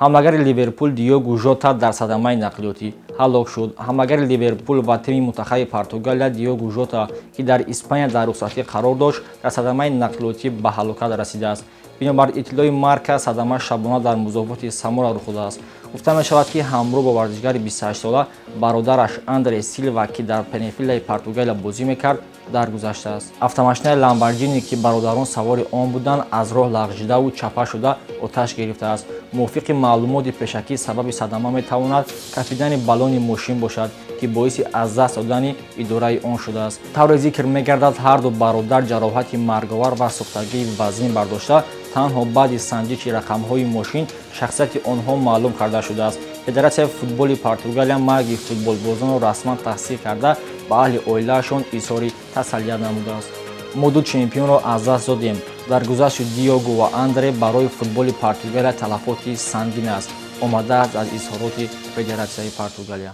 Ҳамлагари Ливерпул Диогу Жота дар садамаи нақлиётӣ ҳалок шуд. Ҳамлагари Ливерпул ва тими мунтахаби Португалия Диогу Жота, ки дар Испания дар рухсатӣ қарор дошт, дар садамаи нақлиётӣ ба ҳалокат расидааст. Бинобар иттилои Марка, садама шабона дар музофоти Самора рух додааст. Гуфта мешавад, ки ҳамроҳ бо варзишгари 28сола бародараш Андре Силва, ки дар Пенефилаи Португалия бозӣ мекард, даргузаштааст. Автомошинаи Ламборҷини, ки бародарон савори он буданд, аз роҳ лағжидаву чапа шуда оташ гирифтааст. Мувофиқи маълумоти пешакӣ, сабаби садама метавонад кафидани баллони мошин бошад, ки боиси аз даст додани идораи он шудааст. Тавре зикр мегардад, ҳарду бародар ҷароҳати марговар ва сӯхтагии вазнин бардошта, танҳо баъди санҷиши рақамҳои мошин шахсияти онҳо маълум карда шудааст. Федератсияи футболи Португалия марги футболбозонро расман тасдиқ карда, ба аҳли оилаашон изҳори тасаллият намудааст. Мо ду чемпионро аз даст додем. Даргузашти Диогу ва Андре барои футболи Португалия талафоти сангин аст, омадааст аз изҳороти Федератсияи Португалия.